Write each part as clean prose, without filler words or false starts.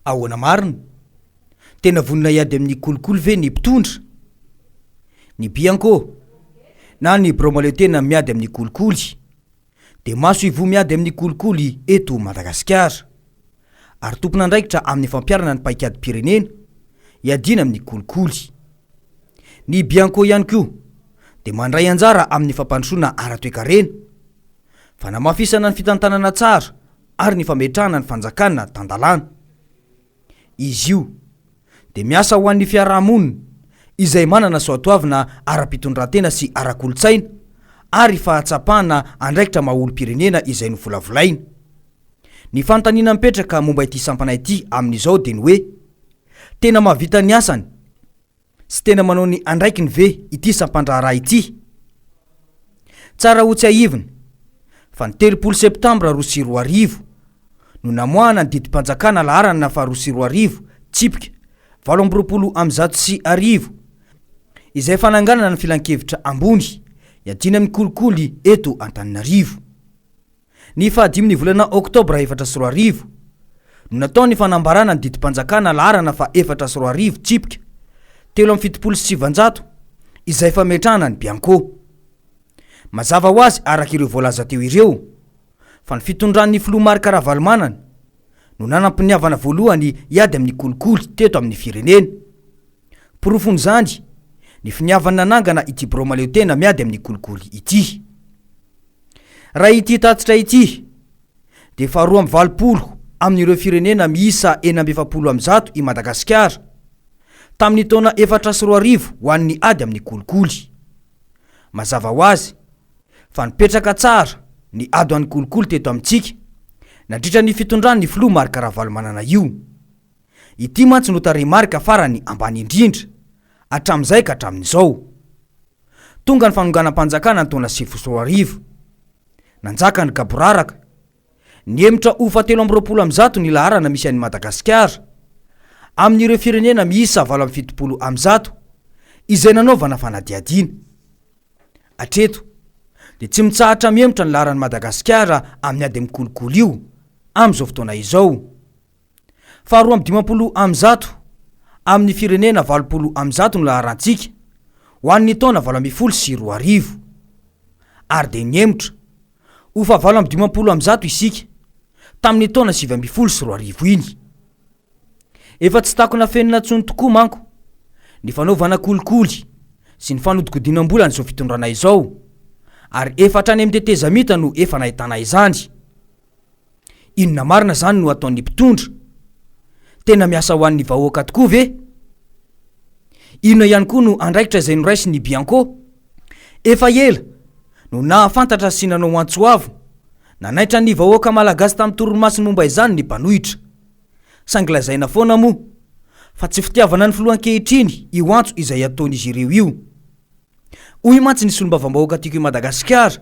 Ahoana marina? Tena vonona hiady amin'ny kolikoly ve ny mpitondra? Ny Bianco na ny birao mahaleo tena miady amin'ny kolikoly dia maso ivoho miady amin'ny kolikoly eto Madagasikara ary tompon'andraikitra amin'ny fampiharana ny paikadim-pirenena hiadiana amin'ny kolikoly. Ny Bianco ihany koa dia mandray anjara amin'ny fampandrosoana ara-toekarena, fanamafisana ny fitantanana tsara ary ny fametrahana ny fanjakana tan-dalàna. Izy io dia miasa ho an'ny fiarahamonina izay manana soatoavina ara-pitondrantena sy ara-kolontsaina ary fahatsapana andraikitra maha olom-pirenena izay novolavolaina. Ny fanontaniana mipetraka momba ity sampana ity amin'izao dia ny hoe, tena mahavita ny asany sy tena manao ny andraikiny ve ity sampandraharaha ity? Tsara hotsiahivina fa ny 30 septambra 2002 no namoahana ny didim-panjakana laharana faha 2002 tsipika 1128 izay fananganana ny filankevitra ambony iadiana amin'ny kolikoly eto Antananarivo. Ny fahadimin'ny volana oktobra 2004 no natao ny fanambarana ny didim-panjakana laharana faha 2004 tsipika 973 izay fametrahana ny Bianco. Mazava ho azy araka ireo voalaza teo ireo fa ny fitondran'ny filoha Marc Ravalomanana no nanam-piniavana voalohany hiady amin'ny kolikoly teto amin'ny firenena. Porofon'izany ny finiavany nanangana ity birao mahaleo tena miady amin'ny kolikoly ity. Raha ity tatitra ity dia faha 82 amin'ireo firenena miisa 146 i Madagasikara tamin'ny taona 2004 ho an'ny ady amin'ny kolikoly. Mazava ho azy fa nipetraka tsara ny ady ho an'ny kolikoly teto amintsika nandritra ny fitondran'ny filoha Marc Ravalomanana io. Ity mantsy no tarehimarika farany ambany indrindra hatramin'izay ka hatramin'izao. Tonga ny fanonganam-panjakana ny taona 2009. Nanjaka ny gaboraraka. Nihemotra ho fahatelo 123 ny laharana misy an'i Madagasikara, amin'ireo firenena miisa 178 izay nanaovana fanadihadiana. Hatreto, dia tsy mitsahatra mihemotra ny laharan'i Madagasikara amin'ny ady amin'ny kolikoly io, amin'izao fotoana izao. Faha 152 amin'ny firenena 180 no laharantsika ho an'ny taona 2018. Ary dia nihemotra ho faha 158 isika tamin'ny taona 2019 iny. Efa tsy takona fenina intsony tokoa manko ny fanaovana kolikoly sy ny fanodikodinam-bola an'izao fitondrana izao ary efa hatrany amin'ny tetezamita no efa nahitana izany. Inona marina izany no ataon'ny mpitondra? Tena miasa ho an'ny vahoaka tokoa ve? Inona ihany koa no andraikitra izay noraisin'ny Bianco? Efa ela no nahafantatra sy nanao antso avo nanaitra ny vahoaka malagasy tamin'ny torimasony momba izany ny mpanohitra. Saingy lazaina foana moa fa tsy fitiavana ny filoha ankehitriny io antso izay ataon'izy ireo io. Hoy mantsy ny solombavambahoaka Tiako i Madagasikara,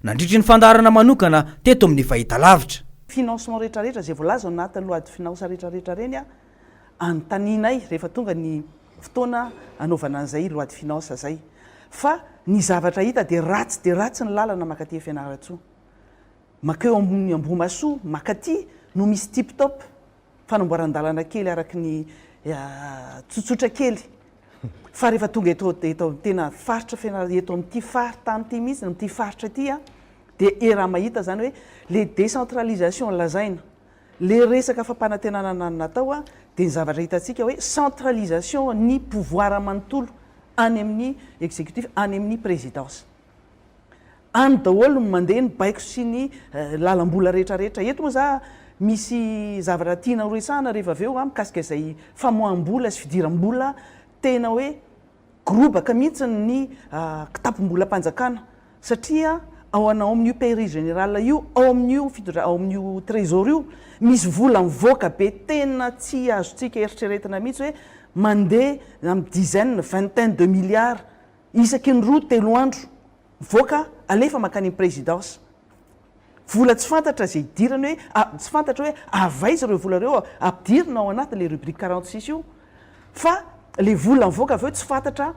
nandritry ny fandaharana manokana teto amin'ny fahitalavitra. Financement rehetra rehetra izay voalaza ao anatin'ny loi de finance rehetra rehetra ireny anontanianay rehefa tonga ny fotoana anaovana an'izay loi de finance izay. Fa ny zavatra hita dia ratsy dia ratsy ny lalana mankaty Fianarantsoa. Mankeo amin'ny Ambohimahasoa mankaty no misy tip top. Fanamboaran-dalana kely araky ny tsotsotra kely fa rehefa tonga eto eto tena faritra fianarana eto amin'ity faritany ity mihitsy amin'ity faritra ity a dia e raha mahita zany hoe le décentralisation lazaina le resaka fampanantenana natao a dia ny zavatra hitantsika hoe centralisation ny pouvoir manontolo any amin'ny exécutif any amin'ny présidence. Any daholo no mandeha ny baiko sy ny lalam-bola rehetra rehetra. Eto moa za misy zavatra tiana ho resahana rehefa avy eo mikasika izay famoaham-bola sy fidiram-bola tena hoe gorobaka mihitsy ny kitapom-bolam-panjakana satria ao ao amin'io Paierie Générale io, ao amin'io fitondra- ao amin'io Trésor io misy vola mivoaka be tena tsy azontsika eritreretina mihitsy hoe mandeha amin'ny dizaine, vingtaine de milliards Isaky ny roa telo andro, mivoaka, alefa mankany amin'ny présidence. Vola tsy fantatra izay idirany hoe, tsy fantatra hoe avy aiza ireo vola ireo, ampidirina ao anatin'ilay rubrique 46 io, fa ilay vola mivoaka avy eo tsy fantatra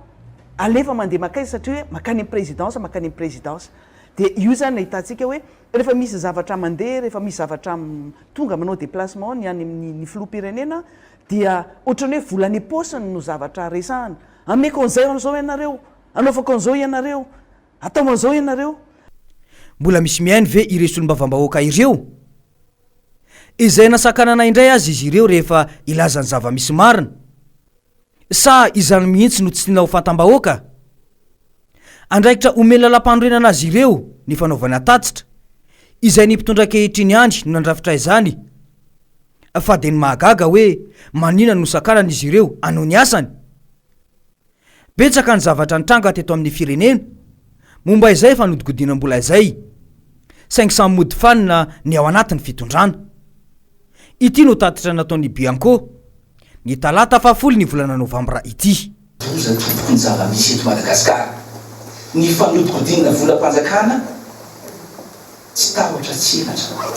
alefa mandeha mankaiza satria hoe mankany amin'ny présidence, mankany amin'ny présidence. Dia io izany ahitantsika hoe rehefa misy zavatra mandeha, rehefa misy zavatra tonga manao déplacement ny any amin'ny ny filoham-pirenena dia ohatran'ny hoe vola any am-paosiny no zavatra resahana. Ameko an'izay an'izao ianareo, anaovako an'izao ianareo, atao an'izao ianareo. Mbola misy mihaino ve ireo solombavambahoaka ireo? Izay nasakanana indray aza izy ireo rehefa hilaza ny zava-misy marina? Sa izany mihitsy no tsy tiana ho fantam-bahoaka? Andraikitra omen'ny lalàmpanorenana azy ireo ny fanaovana tatitra, izay ny mpitondra ankehitriny ihany no nandrafitra izany, fa dia ny mahagaga hoe maninona no sakanana izy ireo hanao ny asany? Betsaka ny zavatra nitranga teto amin'ny firenena momba izay fanodikodinam-bola izay, saingy samy mody fanina ny ao anatin'ny fitondrana. Ity no tatitra nataon'ny Bianco, ny talata fahafolo ny volana novambra ity. Loza tompoko ny zava-misy eto Madagasikara. Ny fanodikodinana volam-panjakana tsy tahotra tsy henatra.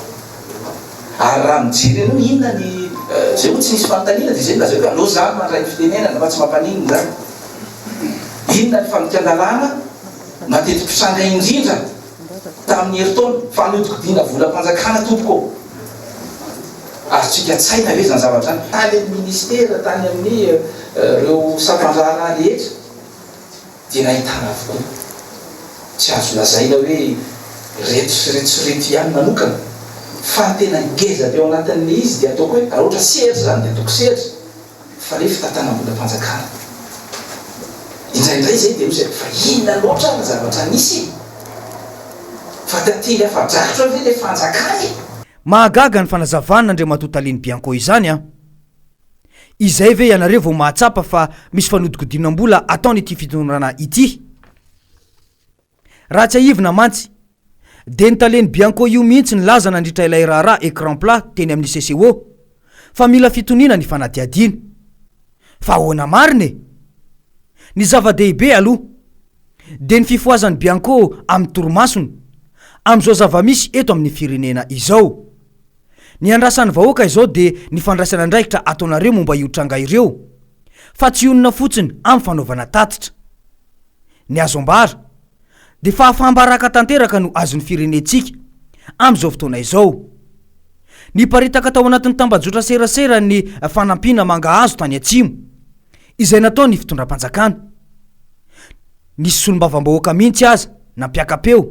Ary raha mijery an'io inona ny zay moa tsy nisy fanontaniana dia zay no lazaiko hoe aleo za mandray ny fitenenana fa tsy mampaninona izany. Inona ny fandikan-dalàna mateti-pitranga indrindra tamin'ny herintaona? Fanodikodina volam-panjakana tompoko ô! Azontsika an-tsaina ve izany zavatra izany? Tany amin'ny ministera, tany amin'ny ireo sampan-draharaha rehetra dia nahitana avokoa. Tsy azo lazaina hoe ireto sy ireto sy ireto ihany manokana fa ny tena ngeza be ao anatin'ilay izy dia ataoko hoe raha ohatra sehatra izany dia ataoko sehatra fa ilay fitantanam-bolam-panjakana. Indraindray izay dia misy hoe fa inona loatra ary ny zavatra nisy e? Fa tantely afa-drakotra ve ilay fanjakana e? Mahagaga ny fanazavan'Andriamatoa Talen'ny Bianco izany an! Izay ve ianareo vao mahatsapa fa misy fanodikodinam-bola ataon'ity fitondrana ity? Raha tsiahivina mantsy, dia ny talen'ny Bianco io mihitsy nilaza nandritra ilay raharaha écran plat teny amin'ny CCO fa mila fitoniana ny fanadihadiana. Fa ahoana marina e? Ny zava-dehibe aloha, dia ny fifohazan'ny Bianco amin'ny torimasony, amin'izao zava-misy eto amin'ny firenena izao. Ny andrasan'ny vahoaka izao dia ny fandraisana andraikitra ataonareo momba io tranga ireo fa tsy honina fotsiny amin'ny fanaovana tatitra. Ny azo ambara dia fahafaham-baraka tanteraka no azon'ny firenentsika amin'izao fotoana izao. Niparitaka tao anatin'ny tambajotra serasera ny fanampiana mangahazo tany atsimo izay nataon'ny fitondram-panjakana. Nisy solombavambahoaka mihitsy aza nampiaka-peo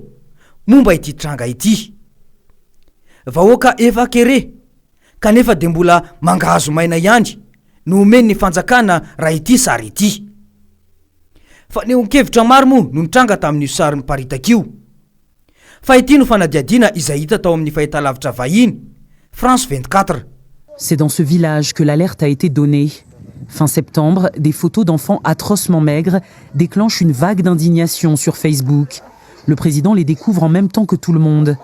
momba ity tranga ity. Vahoaka efa kere kanefa dia mbola mangahazo maina ihany no omen'ny fanjakana raha ity sary ity. Fanehoan-kevitra maro moa no nitranga tamin'io sary miparitaka io. Fa ity no fanadihadiana izay hita tao amin'ny fahitalavitra vahiny, France 24. C'est dans ce village que l'alerte a été donnée. Fin septembre, des photos d'enfants atrocement maigres déclenchent une vague d'indignation sur Facebook. Le président les découvre en même temps que tout le monde.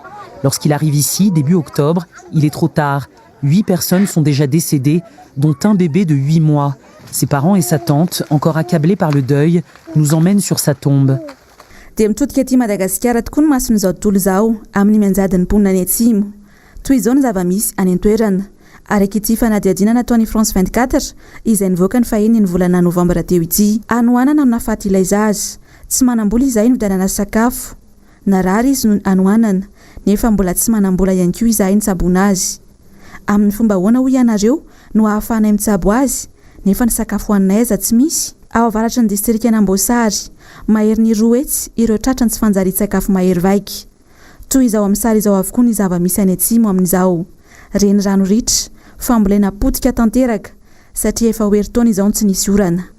Lorsqu'il arrive ici, début octobre, il est trop tard. Huit personnes sont déjà décédées, dont un bébé de huit mois. Ses parents et sa tante, encore accablés par le deuil, nous emmènent sur sa tombe. Dia mitodika aty Madagasikara tokoa ny mason'izao tontolo izao amin'ny mianjady ny mponina any atsimo. Toy izao ny zava-misy any an-toerana. Araka ity fanadihadiana nataon'ny France 24 izay nivoaka ny faheniny ny volana novambra teo ity. Hanoanana no nahafaty ilay zaza. Tsy manam-bola izahay nividianana sakafo. Narary izy noho ny hanoanana, nefa mbola tsy manam-bola ihany koa izahay nitsaboana azy. Amin'ny fomba ahoana hoy ianareo no ahafahanay mitsabo azy, nefa ny sakafo hohaninay aza tsy misy? Ao avaratry ny distrikan'Amboasary, maherin'ny 200 ireo tratran'ny tsy fanjarian-tsakafo mahery vaika. Toy izao amin'ny sary izao avokoa ny zava-misy any atsimo amin'izao. Renirano ritra, fambolena potika tanteraka, satria efa ho herintaona izao no tsy nisy orana.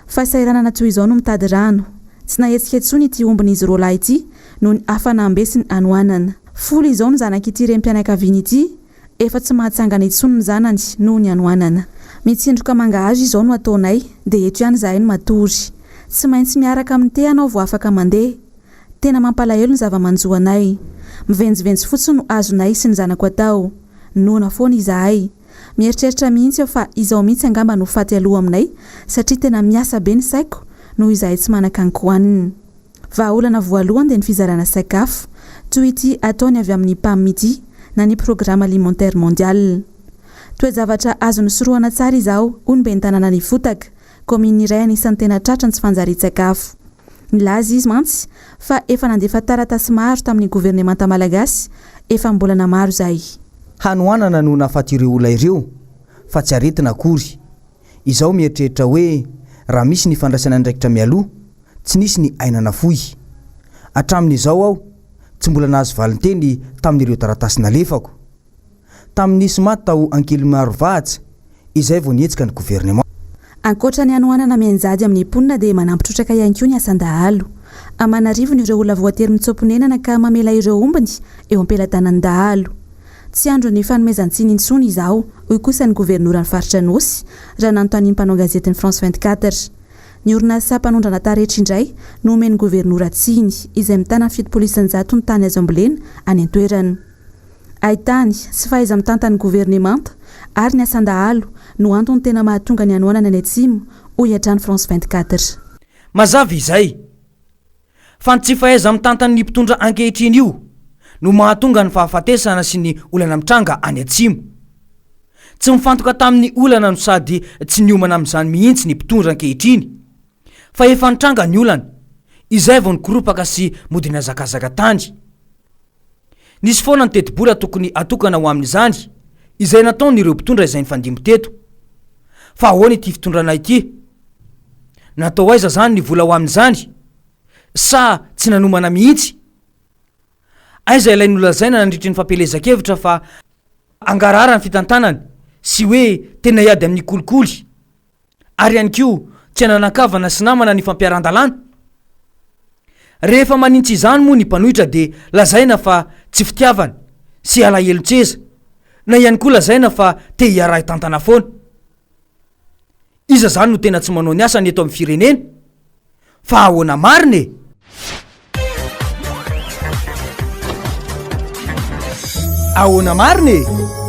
Fahasahiranana toy izao no mitady rano. Tsy nahetsika intsony ity ombin'izy roalahy ity noho ny hafanam-be sy ny hanoanana. Folo izao ny zanak'ity renim-pianakaviana ity, efa tsy mahatsangana intsony ny zanany noho ny hanoanana. Mitsindroka mangahazo izao no ataonay dia eto ihany izahay no matory. Tsy maintsy miaraka amin'ny tehana aho vao afaka mandeha. Tena mampalahelo ny zava-manjo anay. Mivenjivenjy fotsiny no azonay sy ny zanako atao. Noana foana izahay. Mieritreritra mihitsy aho fa izao mihitsy angamba no faty aloha aminay satria tena miasa be ny saiko noho izahay tsy manan-kankohanina. Vahaolana voalohany dia ny fizarana sakafo, toy ity ataony avy amin'ny PAM ity na ny Programme Alimentaire Mondial. Toe-javatra azo nosorohana tsara izao, hoy ny ben'ny tanànan'Ifotaka, kaominina iray anisan'ny tena tratra ny tsy fanjarian-tsakafo. Nilaza izy mantsy fa efa nandefa taratasy maro tamin'ny governemanta malagasy efa am-bolana maro izay. Hanoanana no nahafaty ireo olona ireo fa tsy aretina akory. Izaho mieritreritra hoe raha misy ny fandraisana andraikitra mialoha, tsy nisy ny aina nafoy. Hatramin'izao aho tsy mbola nahazo valinteny tamin'ireo taratasy nalefako. Tamin'ny nisy maty tao Ankilimarovahatsy izay vao nihetsika ny governemanta. Ankoatra ny hanoanana mianjady amin'ny mponina dia manampy trotraka ihany koa ny asan-dahalo. Aman'arivony ireo olona voatery mitsoa-ponenana ka mamela ireo ombiny eo am-pelatanan'ny dahalo. Tsy andron'ny fanomezan-tsiny intsony izao, hoy kosa ny governoran'ny faritra Anôsy, raha nanontanian'ny mpanao gazetin'ny France 24. Ny orinasa mpanondrana taretry indray no omen'ny governora tsiny, izay mitana ny 70% ny tany azo ambolena any an-toerana. Haitany sy fahaiza-mitantan'ny governemanta ary ny asan-dahalo no antony tena mahatonga ny hanoanana any Atsimo, hoy hatrany France 24. Mazava izay, fa ny tsy fahaiza-mitantan'ny mpitondra ankehitriny io no mahatonga ny fahafatesana sy ny olana mitranga any Atsimo. Tsy mifantoka tamin'ny olana no sady tsy niomana amin'izany mihitsy ny mpitondra ankehitriny, fa efa nitranga ny olana, izay vao nikoropaka sy mody nihazakazaka tany. Nisy foana ny tetibola tokony hatokana ho amin'izany, izay nataon'ireo mpitondra izay nifandimby teto. Fa ahoana ity fitondrana ity? Natao aiza izany ny vola ho amin'izany? Sa tsy nanomana mihitsy? Aiza ilay nolazaina nandritry ny fampielezan-kevitra fa hangarahara ny fitantanany sy hoe tena hiady amin'ny kolikoly? Ary ihany koa tsy hananan-kavana sy namana ny fampiharan-dalàna? Rehefa manintsy izany moa ny mpanohitra dia lazaina fa tsy fitiavana sy alahelon-tseza na ihany koa lazaina fa te hiara-hitantana foana. Iza izany no tena tsy manao ny asany eto amin'ny firenena? Fa ahoana marina e? Ahoana marina e?